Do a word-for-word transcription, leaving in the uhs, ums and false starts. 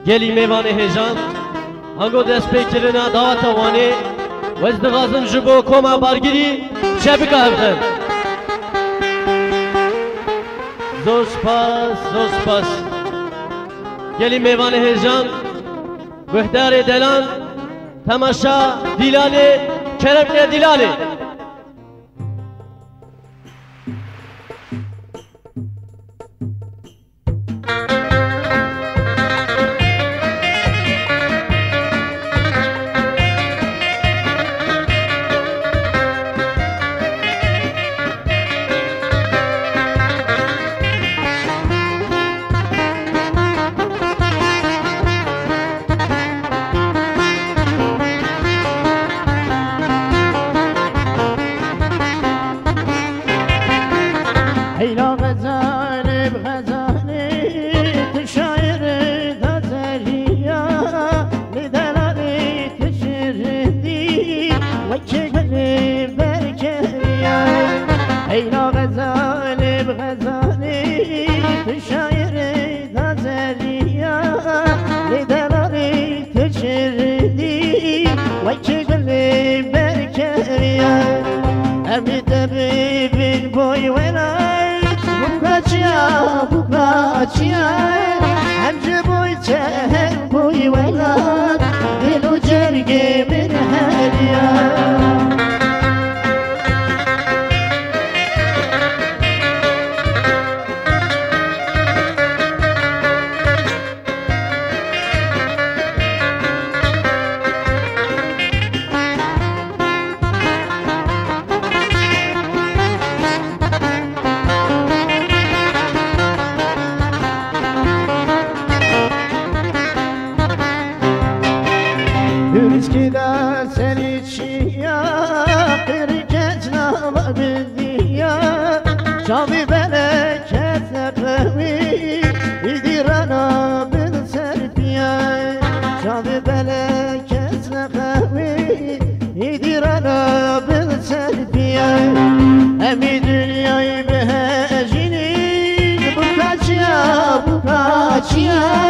Gelî mêvanê hêjan, ango destpêkirina daweta Wanê, ez dixwazim ji bo koma Bargirî çepika hev bixim. Zor spas, zor spas. Gelî mêvanê hêjan, guhdarê delan, temaşa dîlanê, kerem ke dîlanê. Heyla xezalê bi xezalê, tu şairê da zeriya, lê delalê tu şirindî, wekî gulê berkeriya. Heyla xezalê bi xezalê, tu şairê da zeriya, lê delalê tu şirindî, wekî gulê berkeriya. Em ê te bibin boy welat, bu kaçiya, bu kaçiya. Em ji boy çehel boy welat, dil û cergê min heriya. Hûrîskî de serî çiya, qirî keç nava bidiya, çavî belek kes neqewî, îdî rana bin ser piya, çavî belek kes neqewî, îdî rana bin ser piya. Em ê dinyayê bihejînî, bu kaçiya, bu kaçiya.